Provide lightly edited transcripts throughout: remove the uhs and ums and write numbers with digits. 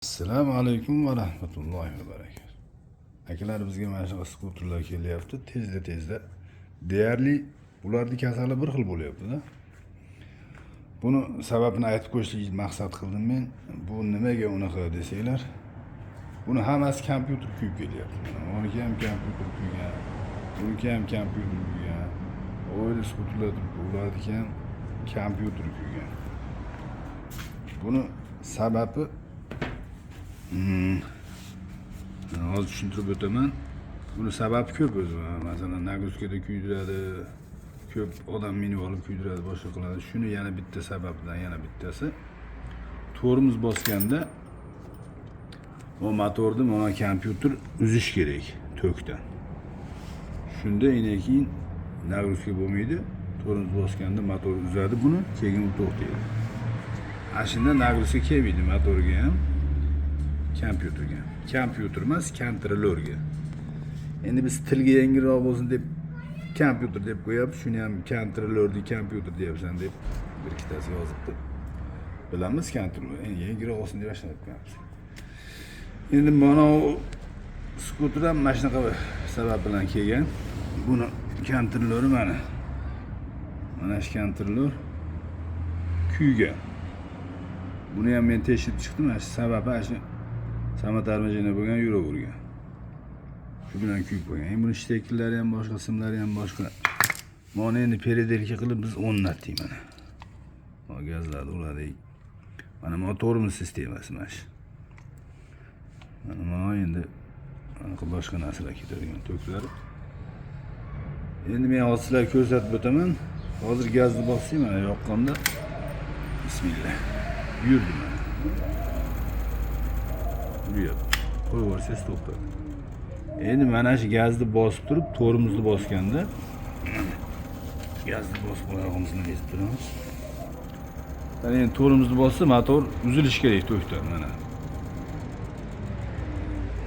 Assalomu alaykum va rahmatullohi va barakatuh. Akalar, bizga mana shunaqa skuterlar kelyapti tezda tezda. Deyarli ularni kasali bir xil bo'lyapti-da. Buni sababini aytib qo'yishlik maqsad qildim men. Bu nimaga unaqa desanglar, buni hammasi kompyuter kuyib kelyapti. Mana buniki ham kompyuter kuygan, buniki ham kompyuter kuygan. O'yli skuterlar turibdi, ularniki ham kompyuter kuygan. Buni sababi hozir tushuntirib o'taman. Buni sababi ko'p o'zi. Masalan, нагрузка da kuydiradi, ko'p odam minib olib kuydiradi, boshqa qiladi. Shuni yana bitta sababidan yana bittasi tormoz bosganda o motorni mana kompyuter uzish kerak tokdan. Shunda keyin нагрузка bo'lmaydi. Tormoz bosganda motor uzadi buni, keyin u to'xtaydi. Ana shunda нагрузка kelmaydi motorga ham, kompyuterga. Kompyuter emas, kontrolyorga. Endi biz tilga yengilroq bo'lsin deb kompyuter deb qo'yapmiz. Shuni ham kontrolyorni kompyuter deyapsan deb bir ikkitasi yozibdi. Bilamiz kontrolyor. Endi yengilroq bo'lsin deb shunday qo'yapmiz. Endi mana u skuter ham mana shunaqa sabab bilan kelgan. Buni kontrolyori mana. Mana shu kontrolyor kuygan. Buni ham men tekshirib chiqdim. Mana shu sababi ana shu самоторможение bo'lgan, yuravergan. Shu bilan kuyib qo'ygan. Endi buni shtekerlari ham boshqa, simlari ham boshqa. Mana endi переделка qilib biz o'rnatdik mana. Mana gazlarni uladik. Mana motorimiz sistemasi mana shu. Mana endi anaqa boshqa narsalar ketadigan toklar. Endi men hozir sizlarga ko'rsatib o'taman. Hozir gazni bossak, mana yoqqanda bismillah. Yurdi mana. Yuryapti. Qo'yib yuborsangiz to'xtadi. Endi mana shu gazni bosib turib, tormozni bosganda gazni bosib oyog'imizni ezib turamiz. Mana endi tormozni bossa motor uzilishi kerak tokdan mana.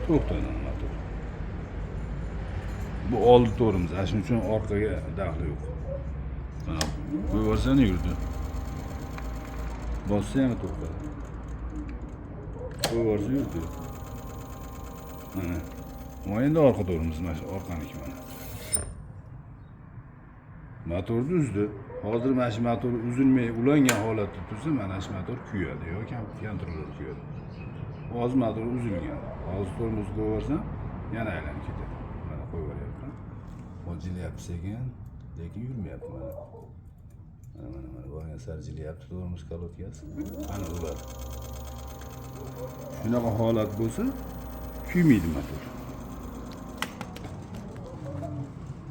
To'xtadi motor. Bu oldi tormoz, ana shuning uchun orqaga daxli yo'q. Mana qo'yib yuborsang yurdi. Bossa yana to'xtadi. Qo'yib yuborsa yurdi. Mana. Mana endi orqa tormoz, mana shu orqaniki mana. Motorni uzdi. Hozir mana shu motor uzilmay ulangan holatda tursa, mana shu motor kuyadi yoki kontrolyor kuyadi. Hozir motor uzilgan. Hozir tormozni qo'yib yuborsam, yana aylanib ketadi. Mana qo'yib yuboryapman. Hozir jilyapti sekin, lekin yurmayapti mana. Mana mana mana borgan sari jilyapti tormoz колодка si. Ana uladi. Shunaqa holat bo'lsa, kuymaydi motor.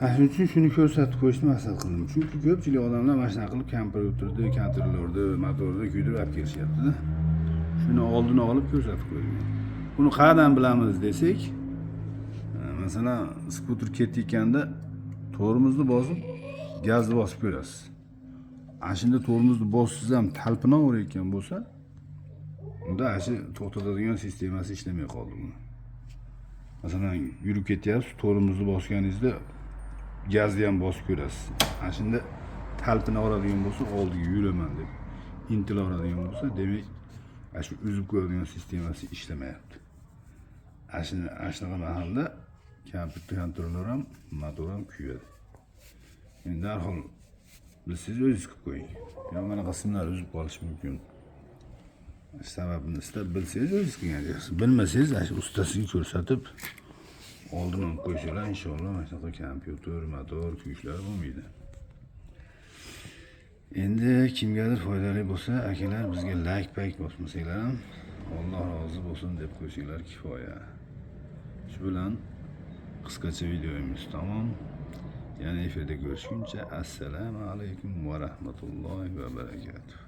Ana shuning uchun shuni ko'rsatib qo'yishni maqsad qildim. Chunki ko'pchilik odamlar mana shunaqa qilib kompyuterni, kontrolyorni, motorni kuydirib olib kelishyapti-da. Shuni oldini olib ko'rsatib qo'ydim. Buni qayerdan bilamiz desak, masalan, skuter ketayotganda tormozni bosib, gazni bosib ko'rasiz. Ana shunda tormozni bossangiz ham talpinaverayotgan bo'lsa, unda ana shu to'xtatadigan sistemasi ishlamay qoldi buni. Masalan, yurib ketyapsiz, tormozni bosganingizda gazni ham bosib ko'rasiz. Ana shunda talpinaveradigan bo'lsa, oldiga yuraman deb intilaveradigan bo'lsa, demak, ana shu uzib qo'yadigan sistemasi ishlamayapti. Ana shunaqa mahalda kompyuter kontrolyor ham, motor ham kuyadi. Endi darhol bilsangiz o'zingiz qilib qo'ying. Yo mana simlar uzib qolishi mumkin. Sababini istab bilsangiz o'zingiz qilgan yaxshi. Bilmasangiz ana shu ustasiga ko'rsatib oldin olib qo'ysanglar, inshaalloh mana shunaqa kompyuter, motor kuyishlar bo'lmaydi. Endi kimgadir foydali bo'lsa, akalar bizga layk payk bosmasanglar ham Alloh rozi bo'lsin deb qo'ysanglar kifoya. Shu bilan qisqacha videomiz tamom. Yana efirda ko'rishguncha assalomu alaykum va rahmatullohi va barakatuh.